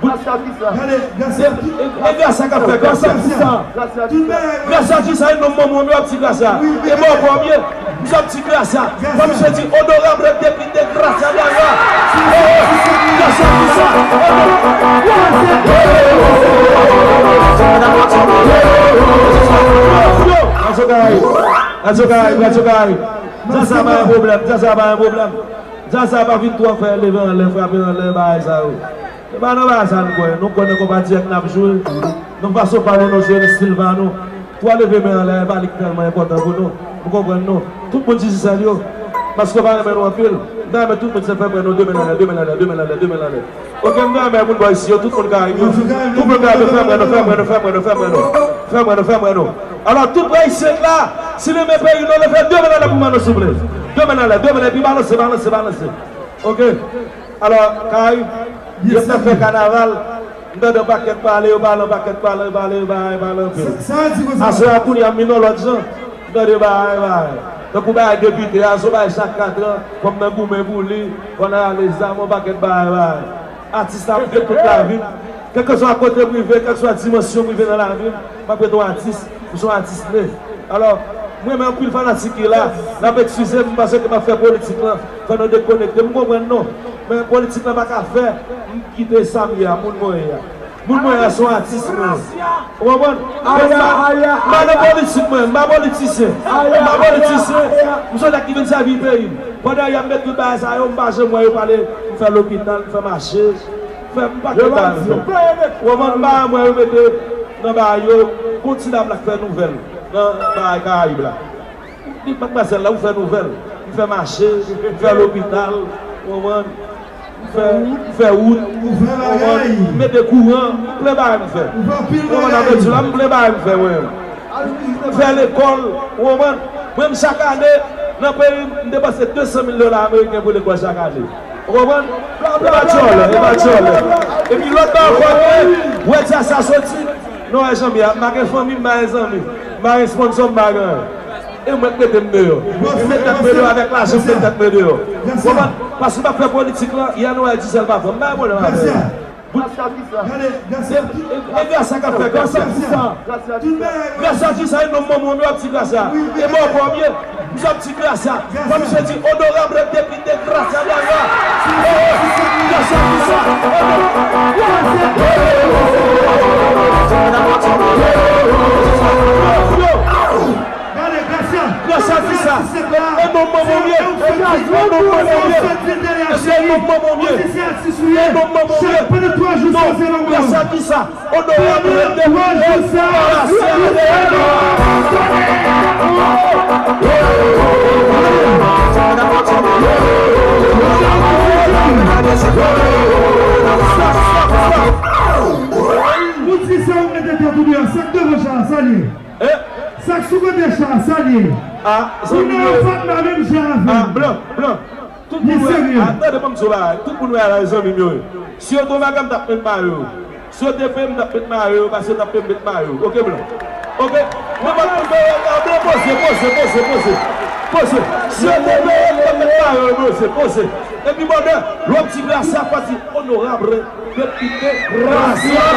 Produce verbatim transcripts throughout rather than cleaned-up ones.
Gracia ki sa? Gade, Gracia, e, e Gracia k ap fè Gracia ki sa? Gracia ki sa? Gracia ki sa? E non, manman, mwen ap di Gracia. E bò, bò, byen. Misye ap di Gracia. Fò misye di onorab depite Gracia Delva. Gracia ki sa? Gracia Delva. Gracia Delva, Gracia Delva. Sa, sa pa yon pwoblèm, sa, sa pa yon pwoblèm. Sa, sa pa vin twò fè leve anlè, frape anlè, bagay sa yo. Se pa nan bagay sa nou kwè. Nou kwè nan konpa dirèk n ap jwe. Nan fason pale nou, jwe nan estil pa nou. Twò leve men anlè, e pa li ki tèlman enpòtan pou nou. Ou konprann nou? Tout moun di sèl yo. Paske yo pa renmen nou anpil. M ta renmen tout moun se fè mwen nou de men anlè, de men anlè, de men anlè, de men anlè. Ok, m ta renmen moun bò isi yo, tout moun ka ri. Tout moun ka ri, fè mwen nou, fè mwen nou, fè mwen nou, fè mwen nou. Fè mwen nou, fè mwen nou. Alò, tout Ayisyen k la, si nou renmen peyi nou, leve de men anlè pou mwen nou, souple. De men anlè, de men anlè, epi balanse, balanse, balanse. Ok. Alò, Karayib, yo t ap fè kanaval, m tande yon pakèt pale, yo pale yon pakèt pale, pale, pale, pale anpil. Aswè a, kounye a, m vin yon lòt jan, m tande bagay, bagay. Tankou bagay depite a, se yon bagay chak katran, fò m nan goumen pou li, fò n ale zam, yon pakèt bagay, bagay. Atis la, m fè tout lavi m. Kèlkeswa kote m rive, kèlkeswa dimansyon m rive nan lavi m, m ap rete yon atis, m se yon atis ne. Alò, mwen menm anpil fanatik ki la, n ap eskize m paske m ap fè politik lan, fè nou dekonekte. M konprann nou, men politik lan pa ka fè m kite sa m ye a, moun mwen ye a. Moun mwen ye a se yon atis mwen ye. Ou konprann? Mwen pa, m pa nan politik mwen, m pa politisyen. M pa politisyen. M se yon nèg ki vin sèvi peyi m. Pandan yè m met tout bagay sa yo, m pa janm wè yo pale, m fè lopital, m fè mache, m fè m pakèt bagay m fè. Ou konprann? M pa janm wè yo mete nan bagay yo, gon ti dam la k fè nouvèl nan bagay Karayib la. Li, madmwazèl la, ou fè nouvèl. M fè mache, m fè lopital, ou konprann? M fè, m fè wout, ou konprann? M mete kouran, m plen bagay m fè. Ou konprann sa m vle di w la? M plen bagay m fè, mwen. M fè lekòl, ou konprann? Mwen menm, chak ane, nan peyi m, m depanse de san mil dola ameriken pou lekòl chak ane. Ou konprann? E pa djòlè, e pa djòlè. Epi lòt bagay ankò, ou wè di a sa soti. Non, wè, Janmi a, m pa gen fanmi, m pa gen zanmi. M pa gen sponsò, m pa gen anyen. E mwen k mete m deyò. M met tèt mwen deyò avèk lajan, m met tèt mwen deyò. Konprann? Paske m ap fè politik lan, yè nou wè Digèl pa pran. M pa gen pwoblèm avè yo. Gracia ki sa? E, e, e Gracia k ap fè Gracia ki sa? Gracia ki sa? E non, manman, mwen ap di Gracia. E bò, bò, byen. Misye ap di Gracia. Fò misye di onorab depite Gracia Delva. Gracia ki sa? Gade, Gracia. Gracia ki sa? E non, manman, mwen. E non, manman, mwen. E non, manman, mwen. E non, manman, mwen. Non, Gracia ki sa? Onorab depite Gracia Delva. Ou di sa, ou mete tèt ou deyò, sa k devan cha a, sa l ye? Eh? Sa k sou kote cha a, sa l ye? Ah, zanmi m yo. Ou nan Fatma menm jan avè m. Ah, blan, blan. Tout moun wè, ah, tande, ban m di w bagay. Tout moun wè a la, zanmi m yo ye. Si yo te yon bagay, m t ap met mayo yo. Si yo te peye m, m t ap met mayo yo, paske yo t ap peye m met mayo yo. Oke, blan? Oke? Nenpòt moun peye, blan, poze, poze, poze, poze. Poze. Si yo te peye m, m t ap met mayo yo, poze, poze. Epi, bòdè, lè w ap di Gracia, fò w di onorab depite Gracia.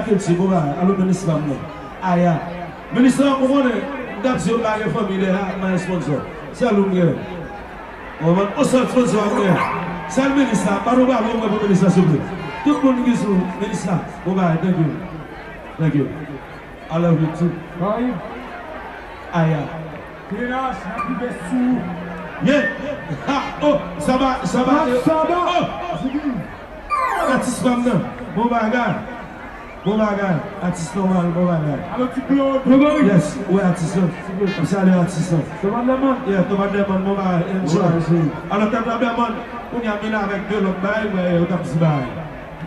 Kilti, bon bagay. Alo, minis pa m nan. Aya. Minis la, ou konnen, m t ap di yo m pa gen fanmi dèyè a, m pa gen sponsò. Sèl ou m gen. Ou konprann? On sèl sponsò m gen. Sèl minis la, bat yon bravo mwen pou minis la, souple. Tout moun ki sou minis la, bon bagay, thank you. Thank you. I love you too. Aya. T N H, n ap rive sou. Yeah. Ha, oh, sa va, sa va. Sa va. Oh. Atis pa m nan. Bon bagay. Bon bagay. Atis nòmal, bon bagay. Alo, ti Claude. Yes, wè atis lan. M salye atis lan. Thomas Lemon. Yeah, Thomas Lemon, bon bagay. Enjoy. Alo, Thomas Lemon, kounye a vin avèk de lòt bagay, wè, yo t ap di bagay.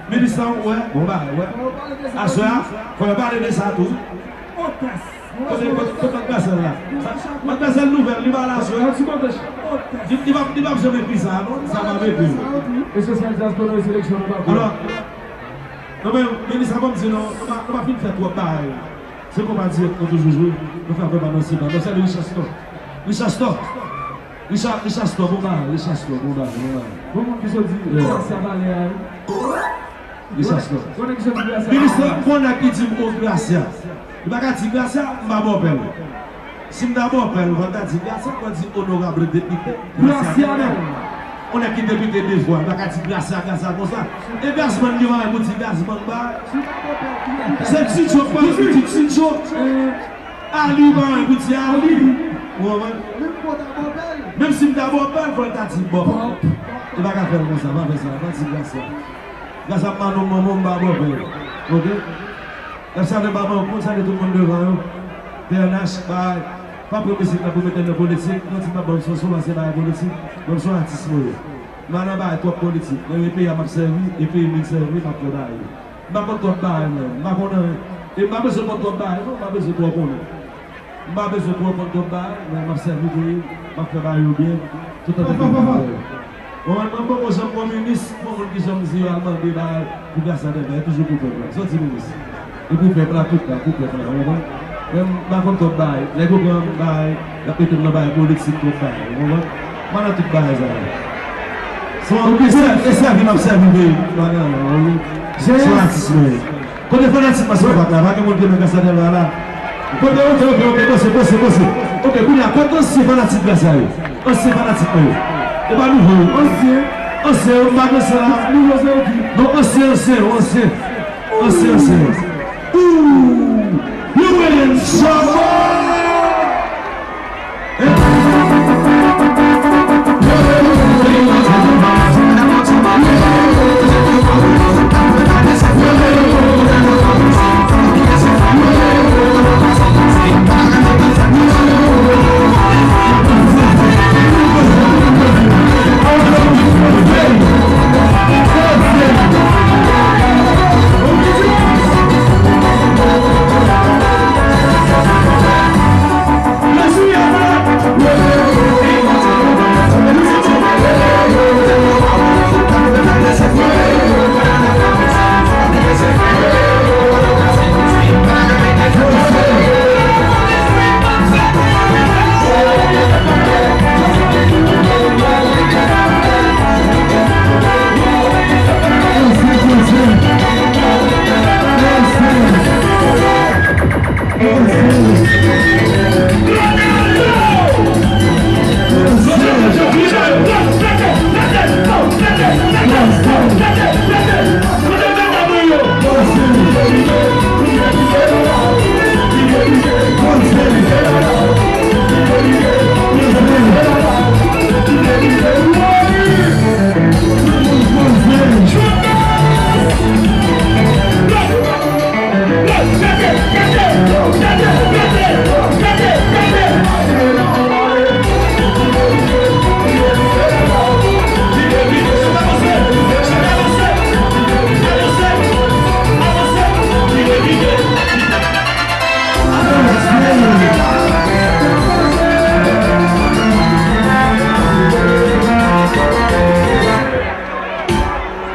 Minis lan, wè, bon bagay, wè. Aswè a, fò yo pale de sa tou. Otès. Kote, kote, kote Mak Masèl la? Mak Masèl nouvèl, li pa la sou. Li, li p ap, li p ap janm ekri sa, non? Sa p ap ekri. Espesyal dyaspora e seleksyon nan Bako. Alò, non, men, minis la ban m di non, nou pa, nou pa fin fè twòp bagay. Se konpa dirèk nou toujou jwe. Nou fè apèl pa nan sima. Nou salye Richard Store. Richard Store. Richard, Richard Store, bon bagay, Richard Store, bon bagay, bon bagay. Bon moun ki sot di, yeah, sa valè a, wi. Richard Store. Konnen ki sot di Gracia. Minis la, konnen ki di m, o, Gracia. Li pa ka di Gracia, m pa bòpè l. Si m ta bòpè l, fò l ta di Gracia, fò l di onorab depite. Gracia menm. Konnen ki depite de fwa, li pa ka di Gracia, Gracia konsa. E Gazman ki pa pou di Gazman ba. Se Tidjo k pa pou di Tidjo. Ali pa pou di Ali. Ou konprann? Menm si m ta bòpè l, fò l ta di Bòp. Li pa ka fè l konsa, pa fè sa, pa di Gracia. Gras a Manon, manman m pa bòpè. Oke? N ap salye papa m, konn salye tout moun devan yo. T N H, bay. Pa pran mizik la pou mete nan politik. Non, ti papa m, se yon sou pase bagay politik. Mwen, m se yon atis mwen ye. M pa nan bagay twòp politik. Mwen, e peyi a m ap sèvi, e peyi m vin sèvi, m ap travay. M pa konn twòp bagay, non. M pa konn anyen. E m pa bezwen konn twòp bagay, non. M pa bezwen twò konnen. M pa bezwen twò konn twòp bagay, men m ap sèvi peyi m, m ap fè bagay yo byen, toutan te gen bagay yo. Bon, mwen, mwen poko janm kominis, bon, moun ki janm di yo al mande bagay pou Gracia Delva, e toujou pou pèp la. Sa w di minis? E pou pèp la, tout la, pou pèp la, w konprann? Men m pa konn twòp bagay. Nèg yo pran bagay, y ap mete m nan bagay politik, twòp bagay, w konprann? M pa nan tout bagay sa yo. Se yon, e sèvi, e sèvi m ap sèvi peyi m, pa nan anyen, wi. Se yon atis mwen ye. Kote fanatik Mascara la? Pa gen moun ki renmen Gracia Delva la. Kote, oke, oke, oke, poze, poze, poze. Oke, kounye a, kote ansyen fanatik Gracia yo? Ansyen fanatik mwen yo. E pa nouvo yo. Ansyen. Ansyen yo, m pa gen sa. Nouvo se yo ki. Non, ansyen, ansyen yo, ansyen. Ansyen, ansyen yo. Ooh, you win, Shabba!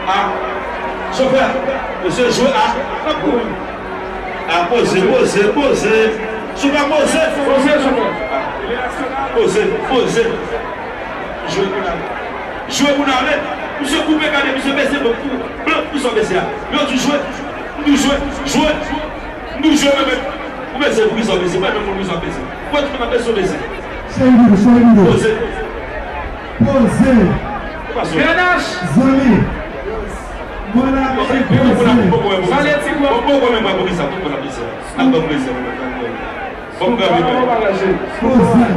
Ah, chofè, mesye jwe a. Ah, poze, poze, poze. Chofè, poze. Poze, chofè. Poze, poze. Jwe pou n ale. Jwe pou n ale. Misye koupe gade, misye bese blan pou, blan pou sa bese a. Yo di jwe. Jwe, jwe. Nou jwe, men, men. Ou beze, poukisa w beze? Mwen menm, poukisa w beze? Mwen tout moun ap beze, w beze. Cheri doudou, cheri doudou. Poze. Poze. Zanmi. Mwen la, poze. Sa lè ti gwa. Bon, bon, bon, men, mwen, poukisa tout moun ap beze? Al ban m beze, mwen, al ban m. Bon, bon, bon. Poze.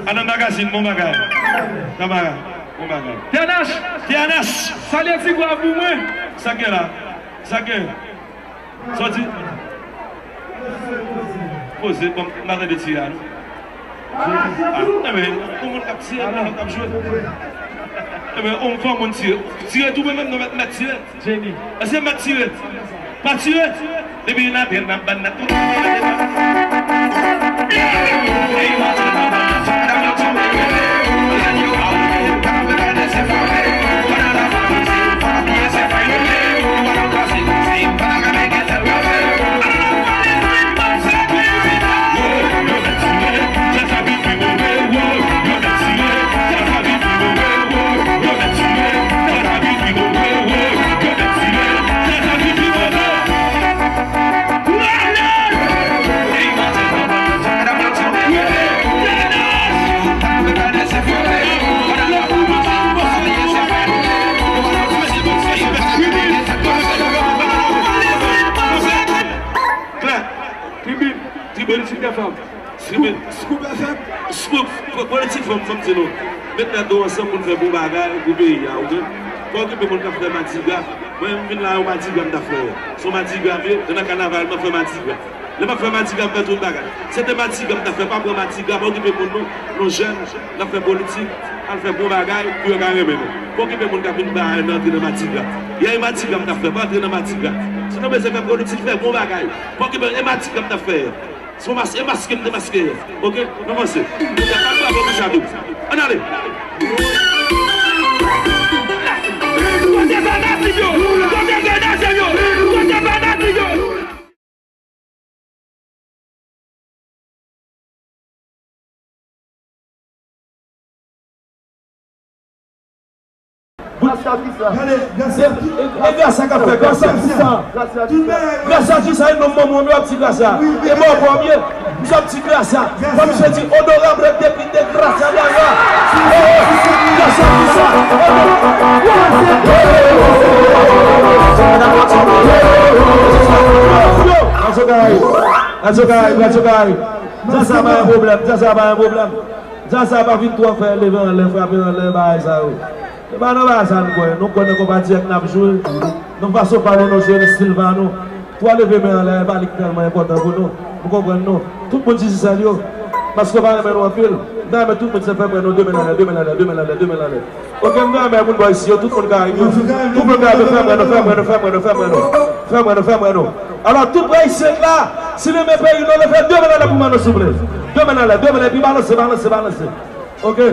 Alan Magazine, bon bagay. Tamara, bon bagay. T N H! T N H! Salye ti gwa pou mwen. Sa gen la? Sa gen? Sa w di? Poze, bon, m pa tande tire a, non. Ah, enben, yon moun k ap tire, yon moun k ap jwe. Enben, yon fò moun tire. Tire tou, mwen menm, non, mèt, mèt tire. Jenny. Èske mèt tire? Pa tire? Depi n ap, n ap ban nan tout. Tribin, tribin, Scoop F M. Scoop, Scoop F M. Scoop, po-, politik fò m, fò m di nou. Met tèt nou ansanm pou n fè bon bagay pou peyi a, oke? Pa okipe moun k ap fè madigra. Mwen, m vin la, yon madigra m t ap fè. Se yon madigra m ye, nan kanaval, m ap fè madigra. Lè m ap fè madigra, m fè tout bagay. Se te madigra m t ap fè, pa pran madigra, pa okipe moun nou, nou jèn, n ap fè politik, al fè bon bagay pou yo ka renmen nou. Pa okipe moun k ap vin ba yo nan antre nan madigra. Yè e madigra m t ap fè, pa antre nan madigra. Si nou bezwen fè politik, fè bon bagay. Pa okipe, e madigra m t ap fè. Se yon mas-, e maske m te maske yè. Oke? Nou avanse. Kounye a, bat bravo pou sa tou. Ann ale! Kote fanatik yo? Kote fanatik yo? Kote fanatik yo? Gras a kisa? Gade, gras a ki? E, e gras a k ap fè gras a kisa? Gras a kisa? E nonm manman w yo ap di gras a. E mò kòm ye. Misye ap di gras a. Kòm misye di onorab depite gras a dèyè. E, e, gras a kisa? Radyo Karayib. Radyo Karayib. Djaz sa pa yon pwoblèm. Djaz sa pa yon pwoblèm. Djaz sa pa vin twò fè leve anlè, frape anlè, bagay sa yo. Se pa nan bagay sa nou kwè. Nou kwè nan konpati ak n ap jwe. Nan fason pa nou, nou jwe nan estil pa nou. Twò leve men anlè, e pa li ki tèlman enpòtan pou nou. Nou konprann nou. Tout moun di sèl yo. Paske yo pa renmen nou anpil. M ta renmen tout moun se fè mwen nou de men anlè, de men anlè, de men anlè, de men anlè. Oke, m ta renmen moun bò isi yo, tout moun Karayib yo. Tout moun Karayib yo, fè mwen nou, fè mwen nou, fè mwen nou, fè mwen nou. Fè mwen nou, fè mwen nou. Alò, tout Ayisyen la, si nou renmen peyi nou, leve de men anlè pou mwen nou, souple. De men anlè, de men anlè, epi balanse, balanse, balanse. Oke?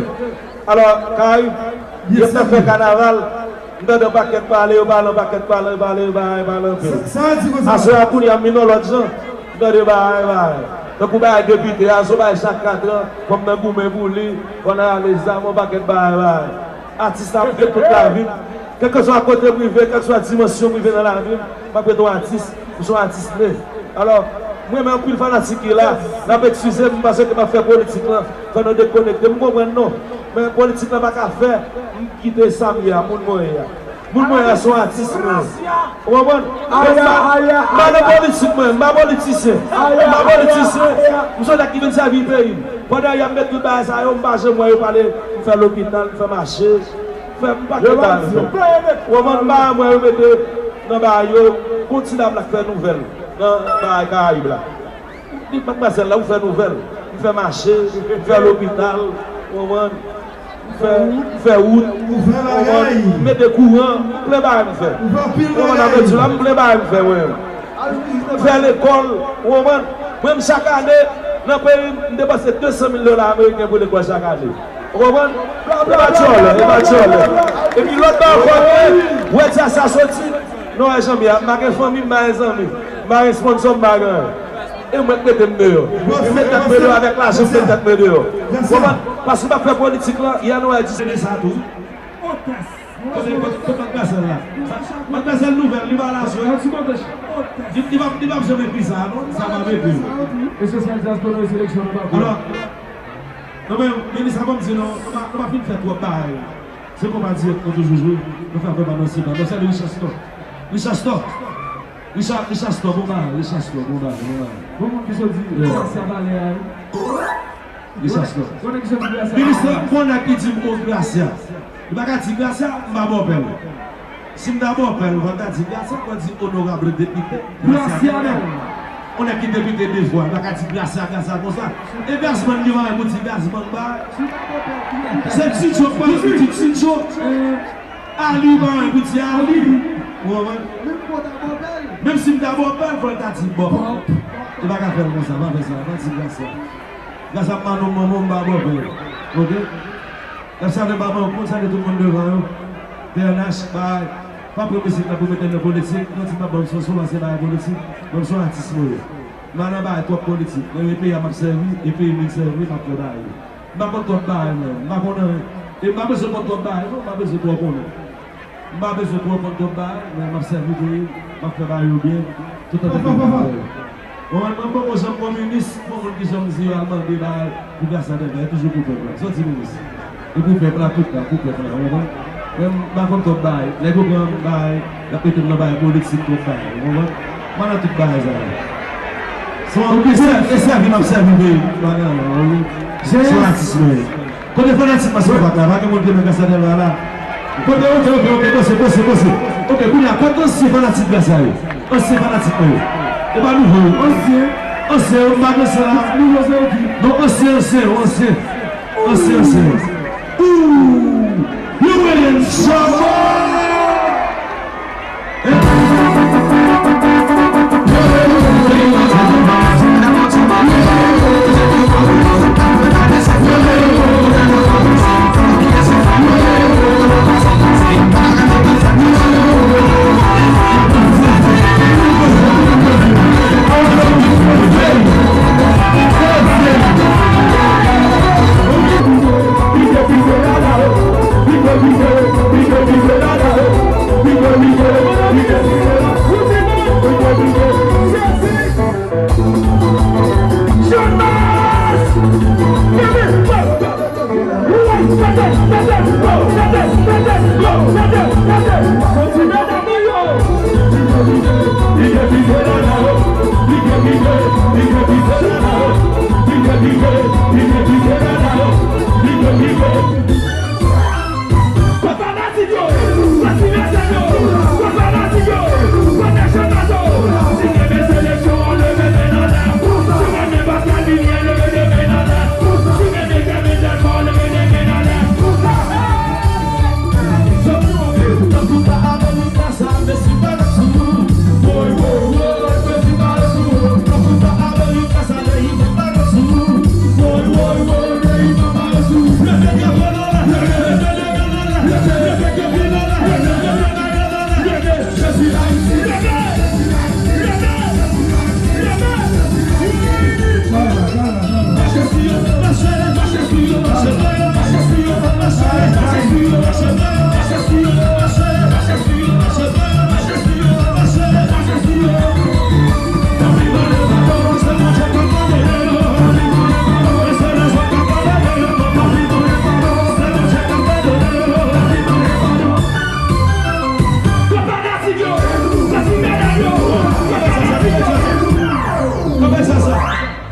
Alò, Karayib, yo t ap fè kanaval. M tande yon pakèt pale, yo pale, yon pakèt pale, yo pale, yo pale, yo pale anpil. Sa, sa di konsa. Aswè a, kounye a, m vin yon lòt jan. M tande bagay, bagay. Tankou bagay depite a, se yon bagay chak kat an, fò m nan goumen pou li, fò n ale zam, yon pakèt bagay, bagay. Atis la, m te tout lavi m. Kèlkeswa kote m rive, kèlkeswa dimansyon m rive nan lavi m, m ap rete yon atis. M se yon atis ne. Alò, mwen menm anpil fanatik ki la, n ap eskize m paske m ap fè politik lan, fè nou dekonekte. M konprann nou. Men politik lan pa ka fè m kite sa m ye a, moun mwen ye a. Moun mwen ye a se yon atis mwen. Ou konprann? M pa, m pa nan politik mwen, m pa politisyen. M pa politisyen. M se yon nèg ki vin sèvi peyi m. Pandan y ap met tout bagay sa yo, m pa janm wè yo pale, m fè lopital, m fè mache, fè m pa kite bagay yo. Ou konprann? M pa janm wè yo mete nan bagay yo, gon ti dam la k fè nouvèl nan bagay Karayib la. Li, madmwazèl la, ou fè nouvèl, m fè mache, m fè lopital, ou konprann? Fè, fè wout, ou konprann, mete kouran, plen bagay m fè. Ou konprann sa m vle di w la, m plen bagay m fè mwen. M fè lekòl, ou konprann. Mwen menm chak ane, nan peyi m, m depanse de san mil dola ameriken pou lekòl chak ane. Ou konprann? E pa dyòlè, e pa dyòlè. Epi lòt bagay ankò, wè di a sa soti, non, wè Janmi a, m pa gen fanmi, m pa gen zanmi, m pa gen sponsò, m pa gen anyen. E mwen k mete m deyò. E mete tèt mwen deyò avèk lajan, m mete tèt mwen deyò. Konprann? Paske m ap fè politik lan, yè nou wè di se de sa tou. Kote, kote, kote Mad Gazelle la? Mad Gazelle nouvèl, li pa la sou. Li, li p ap, li p ap janm ekri sa, non? Sa m ap ekri. Espesyal dyaspora e seleksyon nan Bako. Alò, non, men, minis la, ban m di nou, nou pa, nou pa fin fè twòp bagay la. Se konpa dirèk nou toujou jwe. Nou fè apèl ba nan sita. Donk, salye Richard Store. Richard Store. Richard, Richard Store, bon bagay. Richard Store, bon bagay, bon bagay. Bon moun ki sot di Gracia valè a, wi. Richard Store. Bon nèg ki sot di Gracia. Minis la, bon nèg ki di m, o, Gracia. Li pa ka di Gracia, m pa ba w pèl. Si m ta ba w pèl, fò l ta di Gracia, fò l di onorab depite Gracia menm. On nèg ki depite de fwa, pa ka di Gracia, Gracia konsa. E Gazman li pa gen pou di Gazman ba. Se Ti Djo k pa gen pou di Ti Djo. Ali pa gen pou di Ali. Ou konprann? Menm si m ta ba w pèl, fò l ta di Bòp. E pa ka fè l konsa, pa fè sa, pa di Gracia. Gracia m pa non manman w, m pa ba w pèl. Oke? N ap salye papa m, konn salye tout moun devan yo. P N H, bay. Pa pran mizik la pou mete nan politik. Non, ti papa m, son, son, se bagay politik. Mwen, m son atis mwen ye. M pa nan bagay twòp politik. Mwen, e peyi a m ap sèvi, e peyi m vin sèvi, m ap fè bagay yo. M pa konn twòp bagay, mwen. M pa konn anyen. E m pa bezwen konn twòp bagay, non, m pa bezwen twò konnen. M pa bezwen twò konn twòp bagay, men m ap sèvi peyi m, m ap fè bagay yo byen, toutan te gen bagay. Bon, mwen, mwen poko janm kominis, bon moun ki janm di yo al mande bagay pou Gracia Delva, e toujou pou pèp la. Sa w di minis? E pou pèp la, tout la, pou pèp la, ou konprann? Men m pa konn twòp bagay. Nèg yo pran m bagay, y ap mete m nan bagay politik, twòp bagay, ou konprann? M pa nan tout bagay sa yo. Se yon, e sè-, e sèvi m ap sèvi peyi m, bagay la, ou konprann? Se yon atis mwen ye. Kote fanatik Mass Impact la? Pa gen moun ki renmen Gracia Delva la? Kote, oke, oke, oke, pase, pase, pase. Oke, kounye a, kote ansyen fanatik Gracia yo? Ansyen fanatik mwen yo. E pa nouvo yo. Ansyen. Ansyen yo, m pa ansyen la. Nouvo se yo ki? Non, ansyen, ansyen yo, ansyen. Ansyen, ansyen yo. Ooh, you ain't trouble.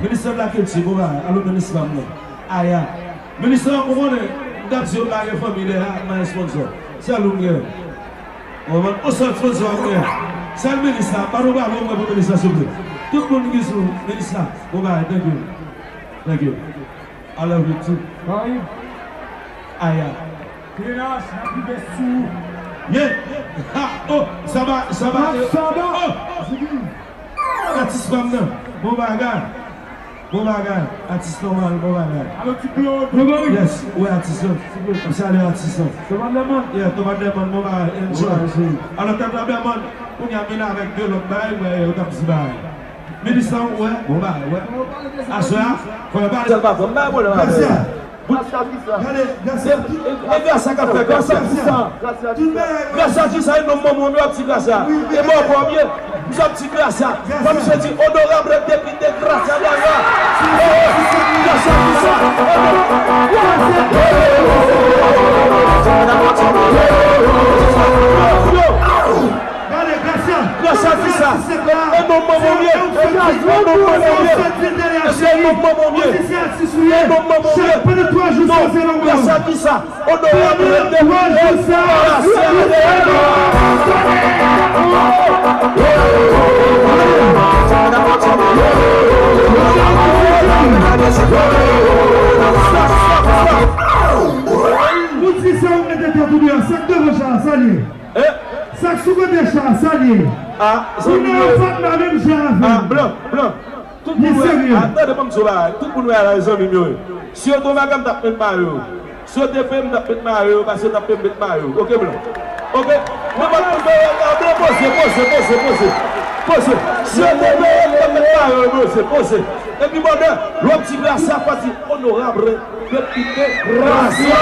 Ministè de la Kilti, bon bagay. Alo, minis pa m nan. Aya. Minis la, ou konnen, m t ap di yo m pa gen fanmi dèyè a, m pa gen sponsò. Sèl ou m gen. Ou konprann? On sèl sponsò m gen. Sèl minis la, bat yon bravo mwen pou minis la, souple. Tout moun ki sou minis la, bon bagay, thank you. Thank you. I love you too. Paris. Aya. Grenache, n ap rive sou. Yeah. Ha, oh, Saba, Saba, eh, Saba. Oh. Atis pa m nan. Bon bagay. Bon bagay. Atis nòmal, bon bagay. Alo, Ti Claude. Yes, wi, atis lan. M salye atis lan. Thomas Lemon. Yeah, Thomas Lemon, bon bagay. Enjoy. Alò, tèt la bè mòn. Kounye a, vin avèk de lòt bagay, wè, yo t ap di bagay. Minis lan, wè, bon bagay, wè. Aswè a, fò yo pale. Sèl pa fò m bay pwoblèm avè yo. Gracia. Gade, Gracia. E, e, e Gracia k ap fè Gracia. Gracia ki sa? Gracia ki sa? E nonm manman m yo ap di Gracia. E bò kò m ye. M ap di Gracia. Kòm se di onorab depite Gracia Delva. E, e, Gracia ki sa? Gade, Gracia. Gracia ki sa? E nonm manman m ye. E nonm manman m ye. E nonm manman m ye. E nonm manman m ye. Non, Gracia ki sa? Onorab Gracia Delva. Ou di sa, ou mete tèt ou deyò. Sa k devan cha a, sa l ye? Eh? Sa k sou kote cha a, sa l ye? Ah, zanmi m yo. Ou nan patna menm jan avè m. Ah, blan, blan. Tout moun wè, ah, tande, ban m di w bagay. Tout moun wè a la, zanmi m yo ye. Si yo te yon bagay, m t ap met mayo yo. Si yo te peye m, m t ap met mayo yo, paske yo t ap peye m met mayo yo. Oke, blan? Oke? Nenpòt moun wè a, blan, poze, poze, poze, poze. Poze. Si yo te peye m, m t ap met mayo yo, poze, poze. Epi, bòdè, lè w ap di Gracia, fò w di onorab. Depite Gracia.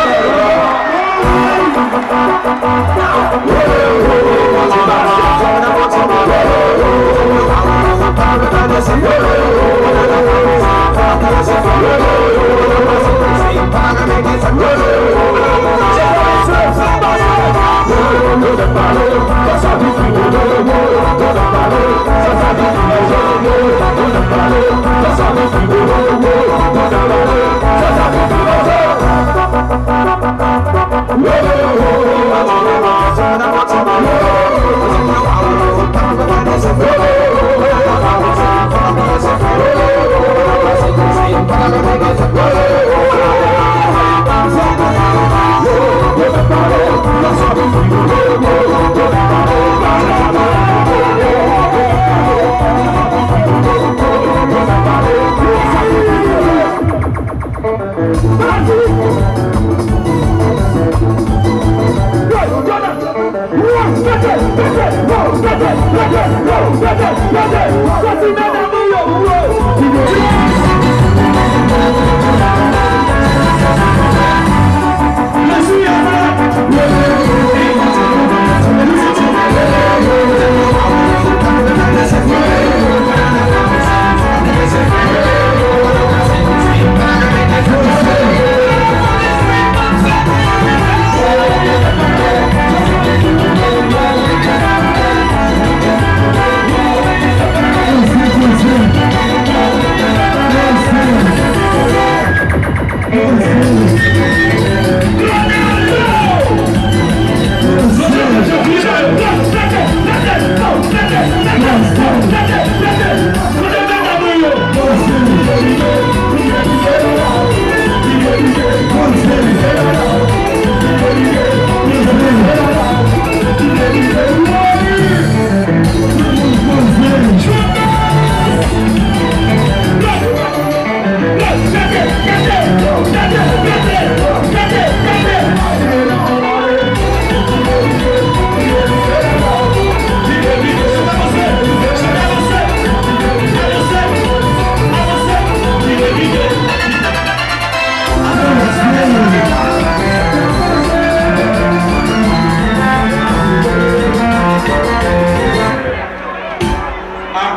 Ah,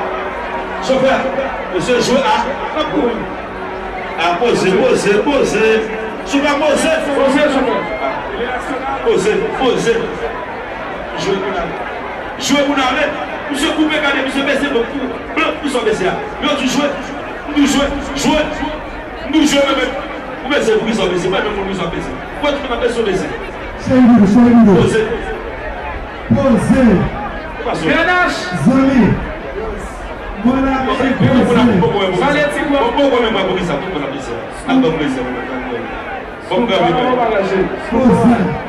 chofè, mesye jwe a. A, poze, poze, poze. Chofè, poze. Poze, chofè. Poze, poze. Jwe pou n ale. Jwe pou n ale. Misye koupe, gade, misye bese, bon, pou, blan, pou sa bese a. Yo di jwe. M di jwe, jwe. M di jwe, men, men. Ou bese, pou ki sa bese? Mwen menm, pou ki sa bese? Mwen tout moun ap bese, bese. Cheri doudou, cheri doudou. Poze. Poze. Pase. Grenache. Zanmi. Mwen la, poze. Sa le ti bò. Bon, bon, bon, men, mwen, pou ki sa, pou ki sa bese? Al ban m bese, mwen, al ban m. Ban m gade. Poze.